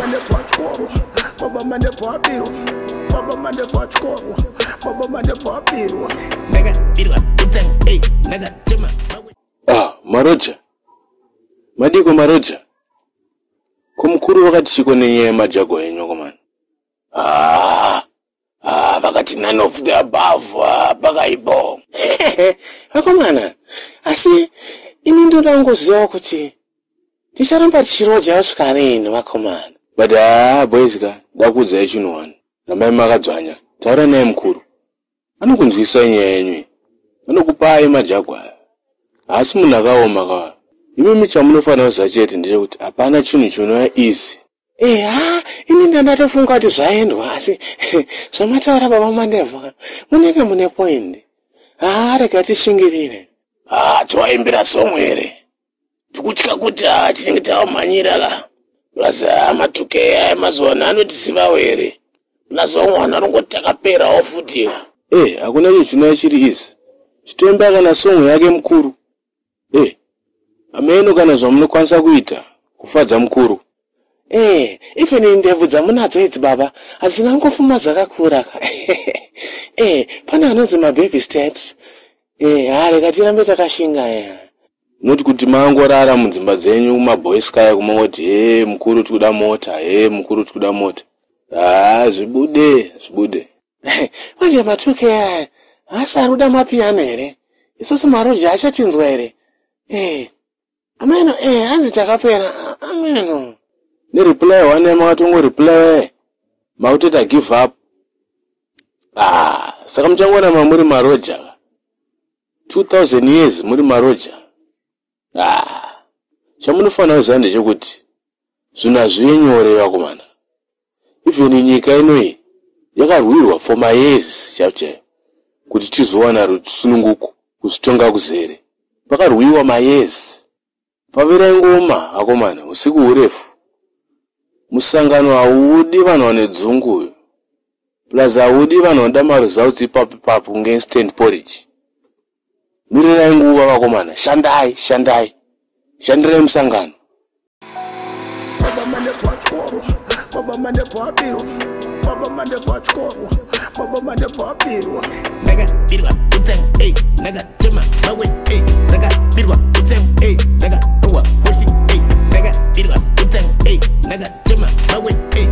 Mandebvu atyorwa, Baba Mandebvu abirwa, Baba Mandebvu atyorwa, Baba Mandebvu abirwa. Ndakabirwa kutsenga, ey, ndakachema. Ah, maroja. Madiko maroja. Ko mukuru vakati chiko nenyaya yemajago enyu akomana? Ah, ah, vakati none of the above, ah, pakaipo. Vakomana, asi ini ndoda kungozivawo kuti ticharamba tichiroja kusvika rini, vakomana? But ah, boys ka, ndakuudzai chinhu one. Rambai makadzvanya. Taura naye mukuru. Anokunzwisai nyaya yenyu iyi. Anokupai majagwa aya. Haasi munhu akaoma ka. Imimi chamunofanira kuziva chete ndechekuti hapana chinhu chinouya easy. Eya, ini ndandatofunga kuti zvaendwa, asi zvamataura, Baba Mandebvu, munenge mune point. Haa, rega tishingirire. Ah, tiwaimbira song here? Tikutya kuti ah, chinenge tawamhanyira ka. Plus ah, matuke aya mazuva ano anotizivawo here? Plus vamwe vanhu vanongoti takaperawo futi. Eh, hakuna chinhu chinouya chiri easy. Chitoimba kana song yake mukuru. Eh, ameno kana zvamunokwanisa kuita kufadza mukuru. Even ndebvu dzamunadzo idzi, baba, hadzina kungofuma dzakakura ka. Pane anonzi mababy steps. Ha, rega tirambe takashinga ya. Noti kuti mangorara mudzimba dzenyu kumaboys kaya kumangoti, "He mukuru, tikuda mota, he mukuru, tikuda mota." Ha, zvibude, zvibude. Manje matuke aya haasi ari kuda mapiyano here? Isusu maroja achatinzwa here? Ameno, hanzi takapera, ameno. Nereply one yamakatongoreply, makutoita give up. Ah, saka muchangona mamuri maroja 2000 years muri maroja. Ah, chamunofanira kuziva ndechekuti zvinhu hazvive nyore, vakomana. Even nyika inoyi yakarwirwa for mayears chaivo chaivo kuti tizowana rusununguko, kuzvitonga kuzere. Pakarwiwa mayears. Pfavirai ngoma, vakomana, usiku hurefu. Musangano haudi vanhu vane dzungu uyu, plus haudi vanhu vanoda maresults ipapo ipapo kunge instant porridge. Mirirai nguva, vakomana. Shandai, shandai, shandirai musangano. Baba Mandebvu atyorwa, Baba Mandebvu abirwa, Baba Mandebvu atyorwa, Baba Mandebvu abirwa. Ndakabirwa kutsenga, ey, ndakachema mawe, ey, ndakabirwa kutsenga, ey, ndakarohwa hoshi, ey, ndakabirwa kutsenga, ey, ndakachema mawe, ey.